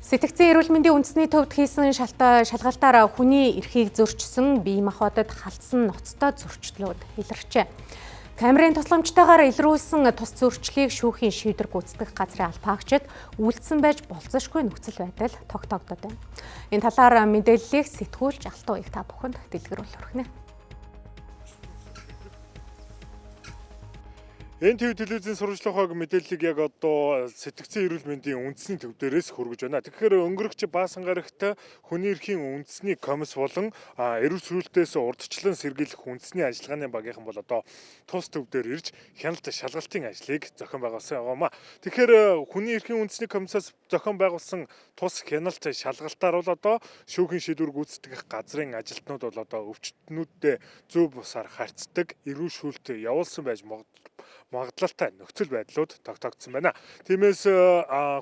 Сэтгцийн эрүүл мэндийн үндэсний төвд хийсэн шалгалтаар хүний эрхийг зөрчсөн, бие махбодод халдсан ноцтой зөрчлүүд илэрчээ. Камерын тусламжтайгаар илрүүлсэн тус зөрчлийг шүүхийн шийдвэр гүйцэтгэх газрын албаагчид үйлдсэн байж болзошгүй нөхцөл байдал тогтоогдоод байна. Энэ талаар мэдээллийг сэтгүүлч Алтан уяг та бүхэнд дэлгэрүүл хүргэнэ. НТВ телевизийн сурвалжлахыг мэдээллийг яг одоо сэтгцийн эрүүл мэндийн үндэсний төв дээрээс хүргэж байна. Тэгэхээр өнгөрөгч Баасан гарагт хүний эрхийн үндэсний комисс болон эрүүл сүүлтээс урдчлан сэргийлэх үндэсний ажиллагааны багийнхан бол одоо тус төв дээр ирж хяналт шалгалтын ажлыг зохион байгуулсан байгаамаа. Тэгэхээр хүний эрхийн үндэсний комиссаас зохион байгуулсан тус хяналт шалгалтаар бол одоо шүүхийн шийдвэр гүйцэтгэх газрын ажилтнууд бол одоо өвчтнүүдтэй зөв бусаар харьцдаг, эрүүл шүүлт явуулсан байж магадлалтай нөхцөл байдлууд тогтоогдсон байна. Тиймээс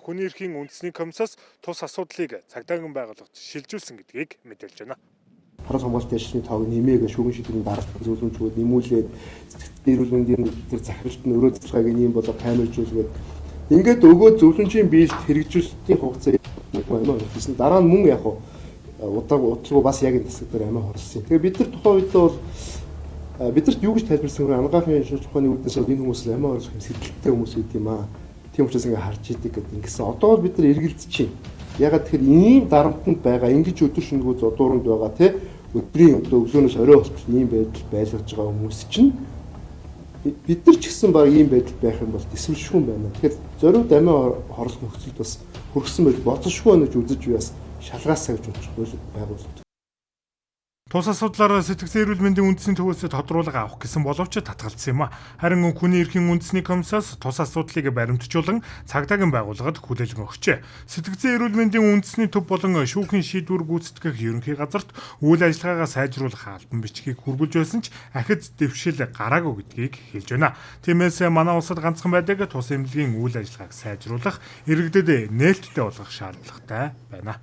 хүний эрхийн үндэсний комиссаас тус асуудлыг цагдаагийн байгууллагад шилжүүлсэн гэдгийг мэдээлж байна. Харуул хамгаалалтын ажлын тоог нэмээгээ шүүгэн шийдвэрийн даралт зөвлөмжүүд нэмүүлээд сэтгцийн эрүүл мэндийн тэр захиралт нь өрөө цэцлагыг ийм болоо камержуулгээд ингээд өгөө зөвлөмжийн биелэлт хэрэгжүүлэлтийн хугацаа амиа хөрсөн. Дараа нь мөн яг удааг бас яг энэ засаг дээр амиа хорлсон. Тэгээ бид нар тухайн үед бол бидэрт юу гэж тайлбарсан бэ? Ангаахын шүүх ухааны үүднээс бол энэ хүмүүс амиа оруулах юм сэтэлтэй хүмүүс байд юм аа. Тийм учраас ингээ харж идэг гэдэг. Ингэсэн одоо бол бид нар эргэлдэж чинь. Ягаад тэгэхээр ийм дарамтанд байгаа, ингэж өдөр шөнөгүй зодууранд байгаа те өдрийн одоо өглөөнөөс орой болтол ийм байдал байлгаж байгаа хүмүүс чинь бид нар ч гэсэн баг ийм байдал байх юм бол тэсвэршгүй юм байна. Тэгэхээр зориуд амиа хорлох нөхцөлд бас хүргэсэн байж бодсошгүй байна гэж үзэж би бас шалгаасаа гэж бодож хууль байгуулалт. Тус асуудлаар сэтгцэн эрүүл мэндийн үндэсний төвөөс тодруулга авах гэсэн боловч татгалзсан юм а. Харин хүний эрхийн үндэсний комиссаас тус асуудлыг баримтжуулан цагдаагийн байгууллагад хүлээлгэн өгчээ. Сэтгцэн эрүүл мэндийн үндэсний төв болон шүүхийн шийдвэр гүйцэтгэх ерөнхий газарт үйл ажиллагаагаа сайжруулах албан бичгийг хүргүүлж байсан ч ахиц дэвшил гараагүй гэдгийг хэлж байна. Тиймээс манай улсад ганцхан байдаг тус эмнэлгийн үйл ажиллагааг сайжруулах, иргэдэд нээлттэй болгох шаардлагатай байна.